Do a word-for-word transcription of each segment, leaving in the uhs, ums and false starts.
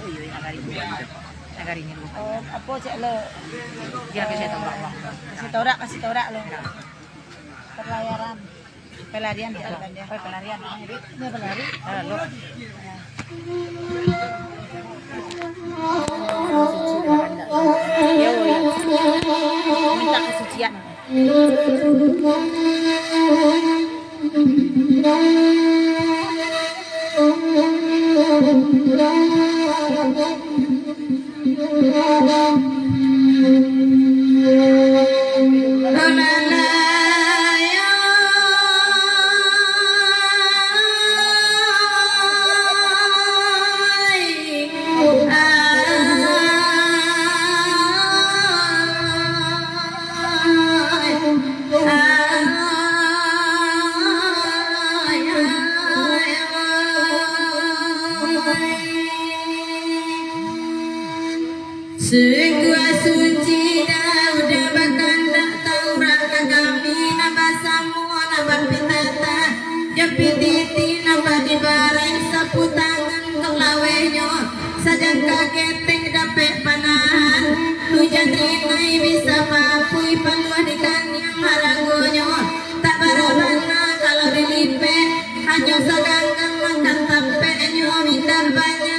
Oh, iyo, nagari. Nagari ni lupa. Oh, apo cek lo? Dia kasih tahu orang. Kasih tahu orang, kasih tahu orang lo. Perlayaran. Pelarian di jalan dia. Oh, pelarian. Ini pelari. Ah, lo. Yo, yo. Minta kesucian. Sungguah suci Dauda bakandak Taurat ka kami, nan basamo, nan bapintatah, jo pititi nan badibarai, sapu tangan kok lawehnyo, sajangka ketek dapek panahan, hujan rinai bisa maapuih, paluah di kaniang haragonyo, tak bara bana kalau dilipek, hanyo saganggang makan tapeknyo, indak banyak.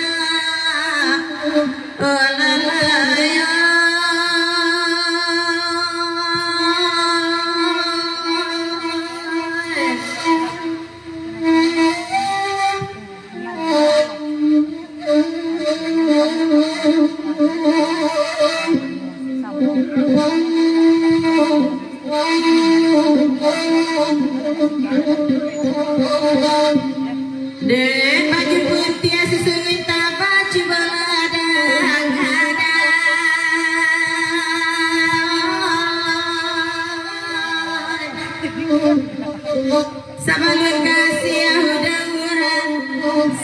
Dek baju putiah susungan tabaju baladang-adang. Sabalun kasiah urang-urang,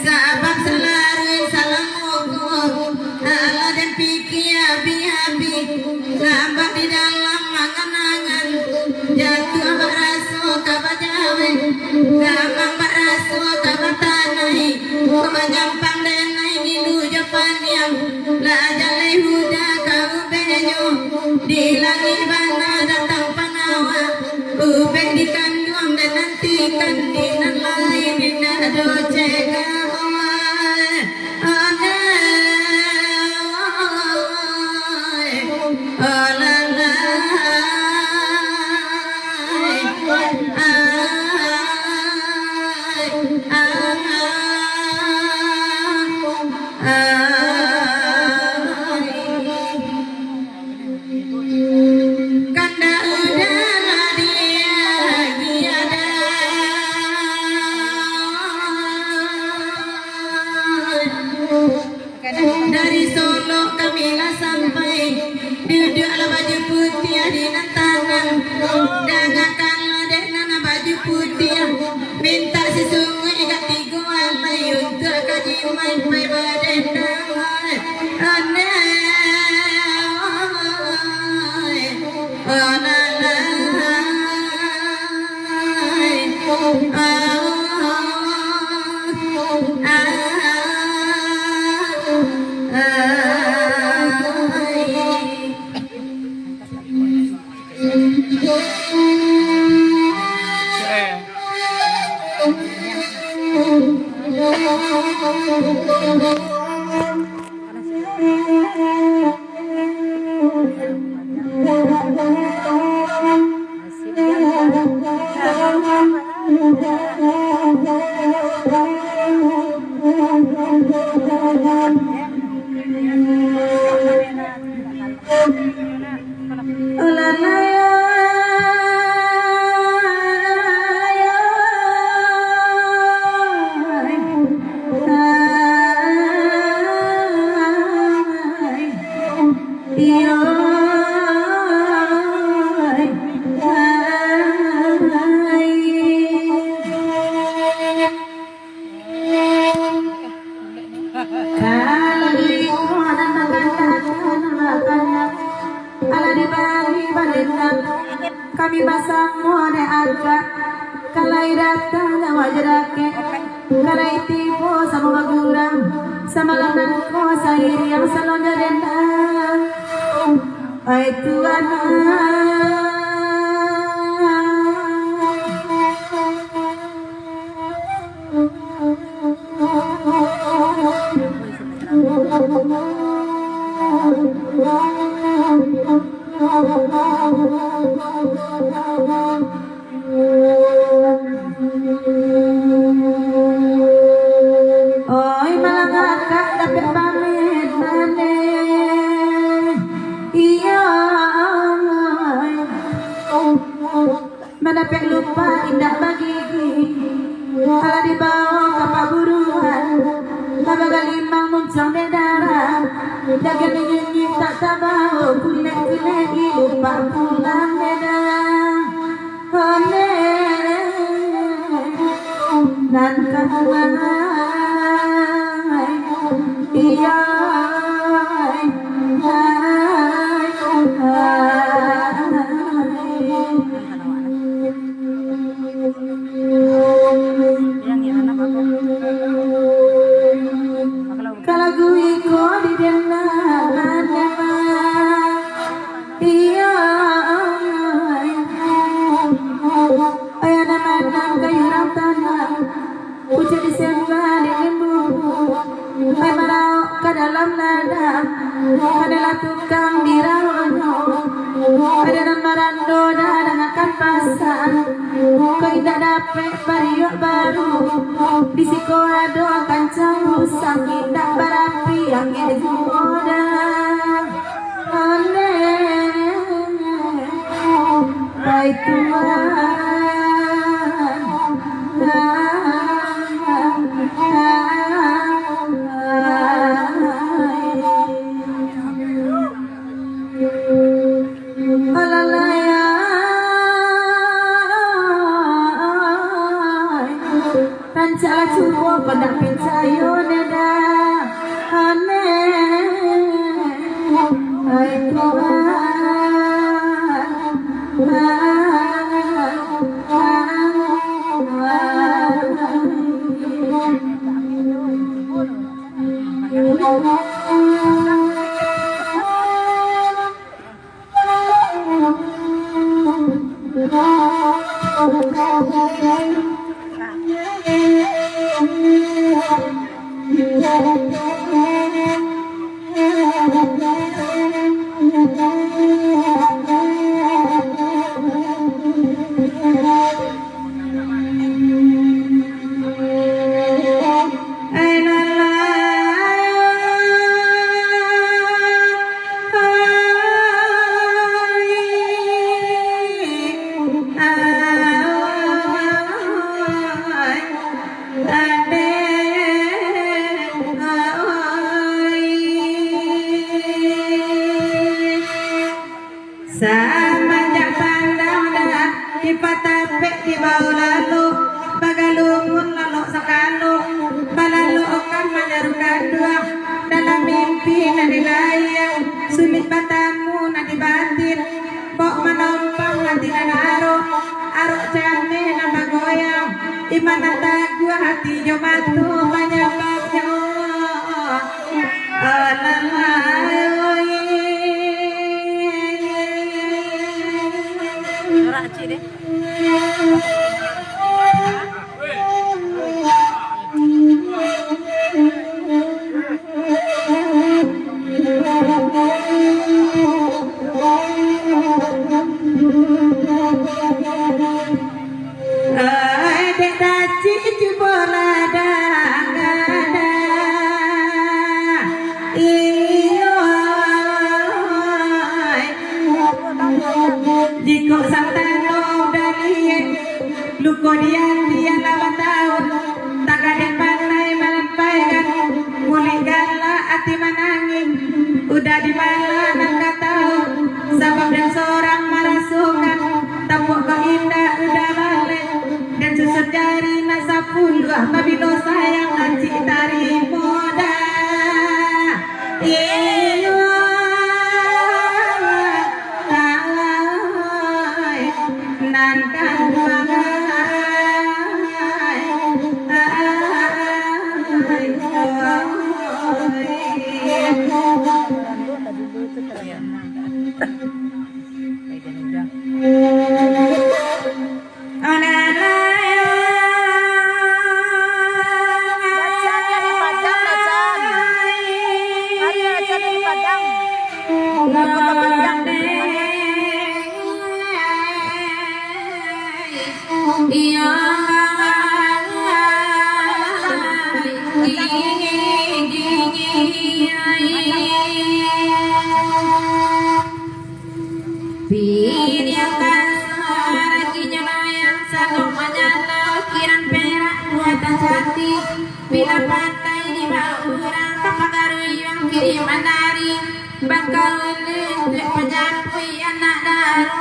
sabab salaruih salamo ko, alah den pikia abih-abih, lambah di dalam angan-angan, jatuah baraso ka bajawek, gamang baraso ka batanaik, kok manyampang denai ngilu jo paniang, lah jaleh huda ka ubehnyo, di langik bana datang panawak, ubeh dikanduang den nantikan, di nan lain indak doh cegah. Kandak udah lah diagiah dah. Dari Solok kami lah sampai, duduaklah baju putiah di nan tanang. Dangakanlah dek nan baju putiah, mintak si sungai ka tigo alai untuak ka jimai pai badendang. Anai, anai, anai. Kami basamo dek akak, ka lai datang awak jo dakek, ka lai tibo samo bagurau, samalam nan ko sairiang salonyo dendang. Ai Tuhan ai. Oi, malah akak dapek pamit maneh. Iyo, oi. Mandapek lupa indak bagigi, alah dibawo ka paburuan, ka bagalimang muncuang dek darah, dagiang dinyinyi tak tabao, kulek-kulek dilupa pulang dek darah. Ondeh nan ka pulang, iyo, ai, ai, ai. Ka lagu iko didengar, iyo, ai, ai, nan manang kayu rang tanah. Pucuak disembah di limbu, pai maraok ka dalam ladang. Adalah tukang diraoknyo, ado nan marando dadangakan pasar. Kok indak dapek pariuak baru, di siko ado kancang usang, indak barapi angek juo doh. Ondeh, ai Tuhan. Alalai, ai. Rancak lah cubo, kok ndak picayo, neda. Aneh. Ai Tuhan. Samanjak pandang dah dipatapek dibao lalu, bagalumun lalok sakalo, balalok okan manyaru kaduah, dalam mimpi nan dilayang, sulik batamu nan di batin, bok manompang ati nan arok, arok cameh nan bagoyang, iman nan taguah ati jo mato panyababnyo. Ai, dek dacik cubo lah dangana. Iyo, ai. Jikok santano udah liek, luko di ati alah bataun, tagak dek pandai malampaikan, buliah galak ati manangih, udah di bala nan ka tau, sabab den sorang marasokan, tapuak kok indak udah baleh, den susun jari nan sapuluah, pabilo sayang acik tarimo dah. Iyo, ai. Dacan dari Padang, Dacan. Mari, Dacan dari Padang. Lagu Padang. Pilihan suara kinyo yang sangat manyalo, kiran perak buatan hati. Bila pandai dibawa urang, ka pagaruyuang kiri manari, bakaulun dek pajapui anak daro.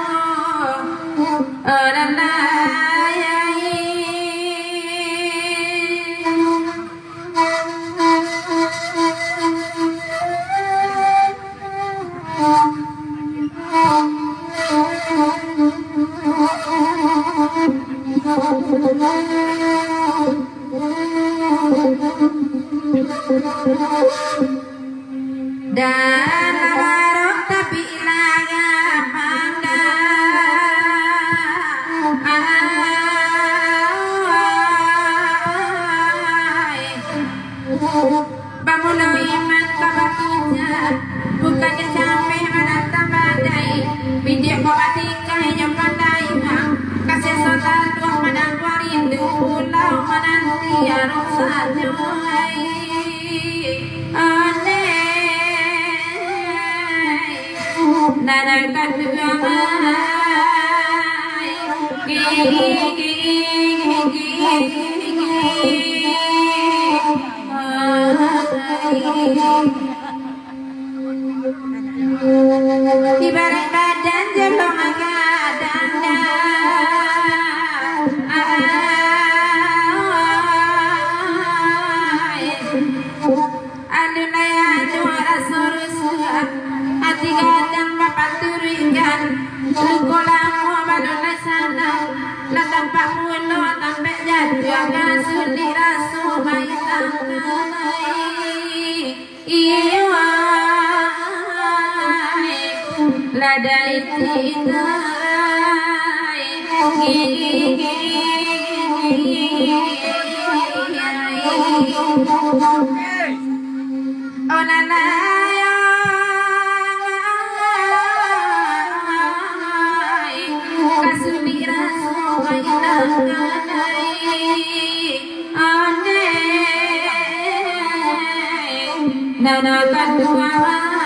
Oh, lalai. Dan lah barok tapi lah gamang dah. Ai. Bamulo iman ka bakija, bukan dek capek manantang badai. Bijak ko batingkah inyo pandai bang, kasih sotaluah manangguang rindu, pulau mananti arok sajo. Ai. Ondeh. Nana kaduangai. Ibarat badan jolong gadang dah. Ai. Alun lai ado raso rusuah, ati gadang bapaturuikkan, luko lamo balun lai sanang, lah tampak mulo tampek jatuah, ka sulik raso mailang lai. Iyo, ladai titai. Oh, nanai, kasulik raso mailang gadai. Ondeh, nana kaduangai.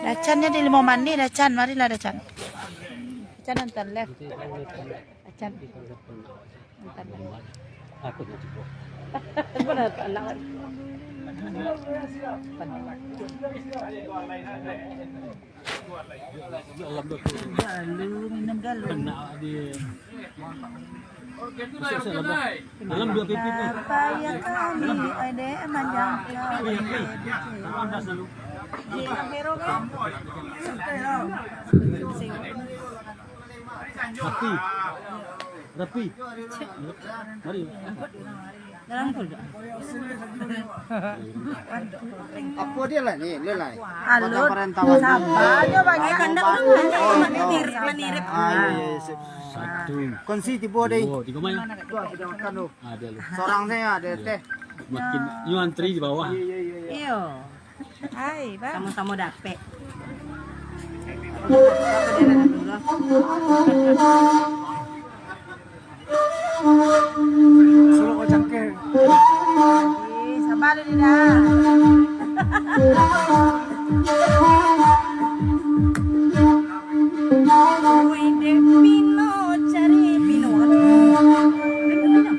Dacan ni di Limau Manih, Dacan. Marilah, Dacan. Dacan nonton live. Dacan. Nonton live. Aku nak cuba. Benar, anak. Galuh, minum galuh. Kena dia. Masuk, masuk, dalam. Dalam dua pipi tu. Payah kami, ai dek manjangkau. Api, api. Dalam dah selalu. Rapi. Rapi. Mari. Dalam tu dah. Apa dia lah ni, dia lah. Alun. Sabar je bang. Ai, kandak urang ni. Oh, oh. Mirip lah, mirip. Ah, iya, iya, sip. Satu. Kunci tibo deh. Dua, tiga main. Dua, sudah makan tu. Ah, dia lu. Seorang saja ada teh. Makin, you antri di bawah. Iya, iya, iya, iya. Iyo. Hai, bang. Samo-samo dapek. Suruh kau cangkir. Ih, sabar lu, Dida. Wih, dek Pino cari Pino. Pino, Pino.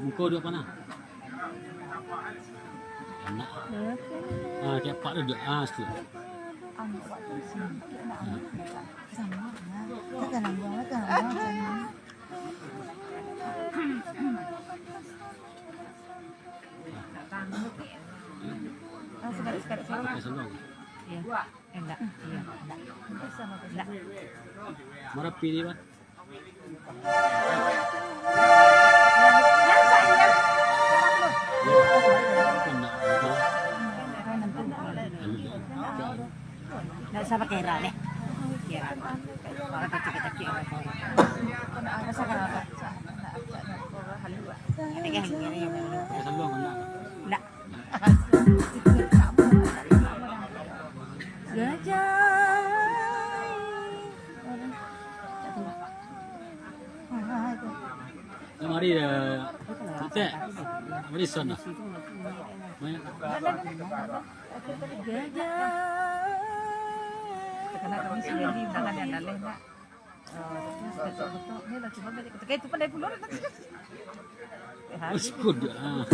Muko duo panah. Anak. Ah, cak pak duduak. Ah, situ. Ah, sekarang, sekarang, sekarang. Pakai sandal. Iya. Eh, enggak. Iya, enggak. Enggak. Marapi dia, Bang. Nggak usah pakai era deh. Era. Orang kecil-kecil orang tua. Nggak usah kenapa. Ada yang, ada yang. Nggak. Gajah. Mari, eh, Tek. Mari sana. Banyak. Gajah. Karena kami sendiri undangan yang daleh, nak. Eh, tapi sudah tak betul. Ni lah, cuma banyak ketika itu pandai pulo, nak. Uskut, ah.